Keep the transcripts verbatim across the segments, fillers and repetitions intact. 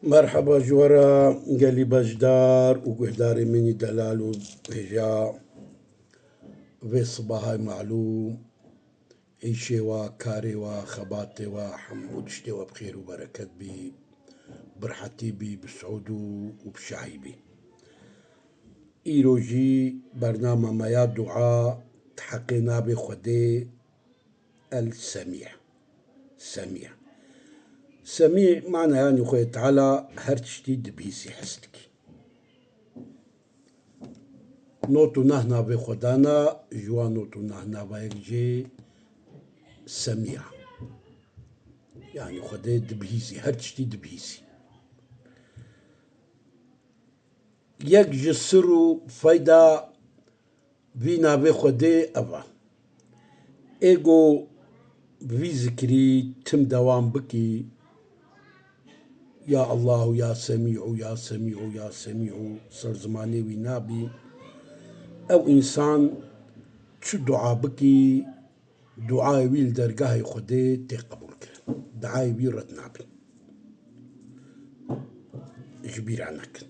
Merheba ji we re gelî beşdar û guhdarê min î delal û hêja vê sibahay malûm. Îşê we, karê we, xebatê we, hemû tiştê we bi xêr û bereket bî, bi rihetî bî, bi siûd û, û bi şahî bî. Îro jî bernama me ya dua di heqê navê Xwedê El Semî. Semî. Semî mana yanî Xwedê Teala her tiştî dibihîsî, hes dikî. Not û nah navê Xwedana, ji wan not û nah nava yek jê Semî ya. Yanî Xwedê dibihîsî, her tiştî dibihîsî. Yek ji sir û feyda vî navê Xwedê ev e. Ê go vî zikrî tim dewam bikî, ya Allahu, ya Semî'u, ya Semî'u, ya Semî'u, ser zimanê wî nabî. Ew însan çi dua bikî, duayê wî li dergahê Xwedê tê qebûlkirin. Duayê wî red nabin. Ji bîra nekin.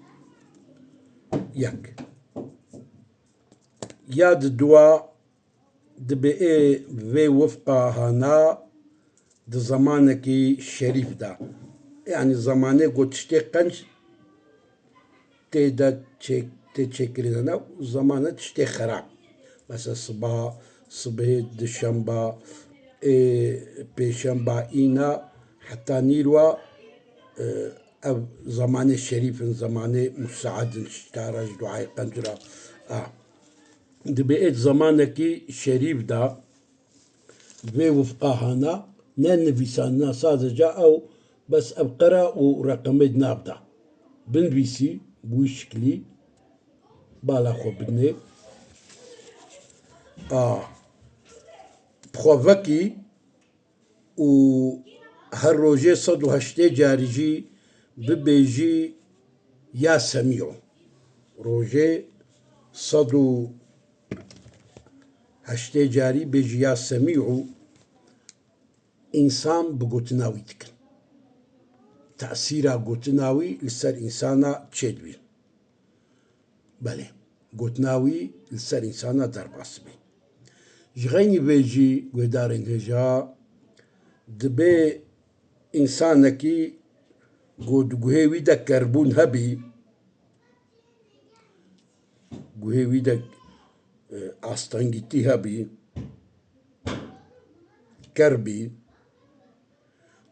Yek. Ya di dua dibe ê vê wifqa hana di zemanekî şerîf de. Yanî zemanê ku tiştê qenc tê de çêk-, tê çêkirin hene û zamane tiştê xerab. Mesela siba, sibê, dişemba, ê, pêşemba, îna, heta nîrwa, e, ev zemanê şerîf in, zemanê musaid in, ji tara ji duayê qenc re. A. Dibe ê zemanekî şerîf de vê wifqa hana, ne nivîsandina, sadece ew bes ev qera û reqemê di nav de binivîsî, bi wî şiklî bala xwe bidinê. A, bi xwe vekî û her rojê sed û heştê carî jî bibêjî ya Semî'u. Rojê sed û heştê carî bêjî ya Semî'u, însan bi gotina wî dikin. Tesîra gotina wî li ser însana çêdibî. Belê, gotina wî li ser însana derbas bî. Ji xeynî vê jî guhdarên hêja, dibe însanekî ku di guhê wî de kerbûn hebî, guhê wî de, e, astengîtî hebî, ker bî,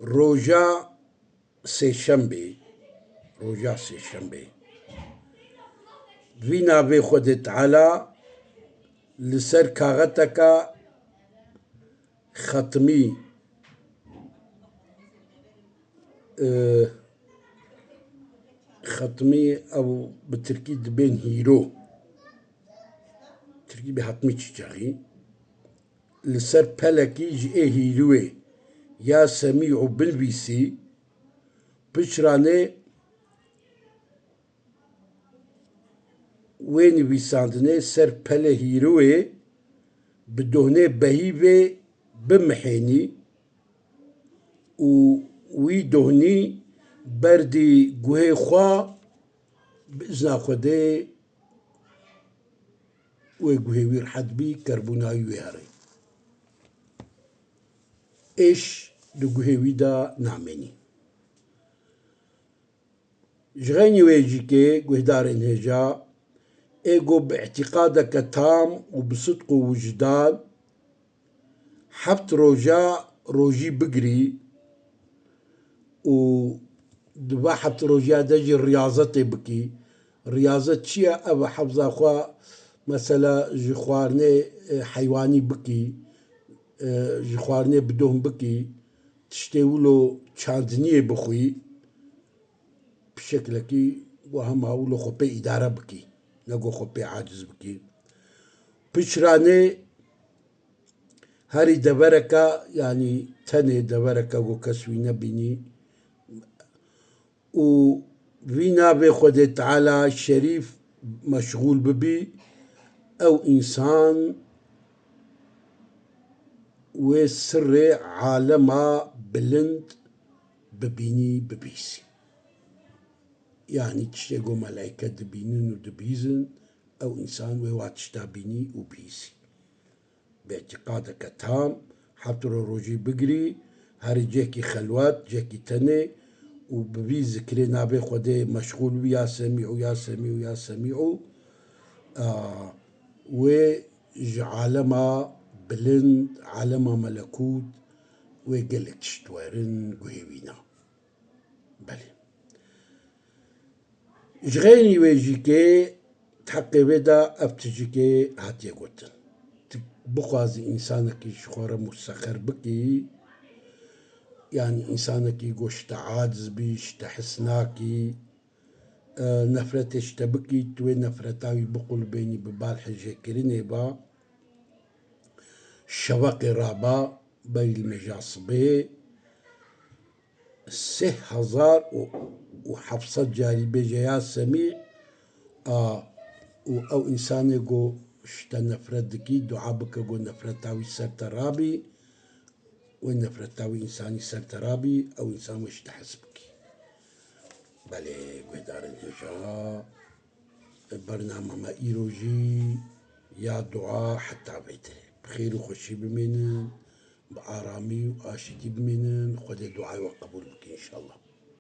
roja sêşembê, roja sêşembê, vî navê Xwedê Teala li ser kaxeteka xetmî, e, xetmî ew bi tirkî dibên hîro. Tirkî bi hetmî çiçexî. Li ser pelekî ji ê hîrûê ya Semî'u binivîsî, pişranê wê nivîsandinê ser pelê hîrûê bi dohnê behîvê bimihênî û wî dohnî berdî guhê xwe, bi izna Xwedê wê guhê wî rihet bî, kerbûna wî wê herê. Êş di guhê wî de namênî. Ji xeynî wê jî kê guhdarên hêja, ê ku bi îtîqadeke tam û bi sidq û wijdan heft roja rojî bigirî û di va heft rojiya de jî riyazetê bikî. Riyazet çi ye? Ev e, hefza xwe, mesela, ji xwarinê, e, heywanî bikî, e, ji xwarinê bi dohm bikî, tiştê wilo çandiniyê bixwî, bi şeklekî ku hema wilo xwe pê îdare bikî, ne ku xwe pê aciz bikî. Piçranê herî devereke, yanî tenê devereke ku kes wî nebînî û vî navê Xwedê Teala şerîf meşxûl bibî, ew însan wê sirrê alema bilind bibînî, bibîsî. Yanî tiştê ku meleyke dibînin û dibihîzin, ew însan wê wa tişta bînî û bihîzî. Bi îtîqadeke tam, heft rojî bigirî, herî cihekî xelwet, cihekî tenê û bi vî zikirê navê Xwedê meşxûl bî, ya Semî'û, ya Semî'û, ya Semî'û, a, wê ji alema bilind, alema melekût, wê gelek tişt werin guhê wî ne. Belê. Ji xeynî wê jî ke di heqê wê de ev tijî ke hatiye gotin. Tu bixwazî însanekî ji xwe re musteqer bikî, yanî însanekî ku ji te aciz bî, ji te hes nakî, e, nefretê ji te bikî, tu wê nefreta wî biqulbênî bi bal hejêkirinê ba, şeveqê raba, berî li mêja sibê, sê hezar û heft sed carî bêje ya Semî, a, û ew însanê ku ji te nefret dikî, dua bike ku nefreta wî ser te rabî, wê nefreta wî însanî ser te rabî, ew însan wê ji te hez bikî. Belê, guhdarên hêja, bernama me îro jî ya dua heta vê derê. Bi xêr û xweşî bimînin, bi aramî û aşîtî bimînin. Xwedê duayê we qebûl bike înşallah.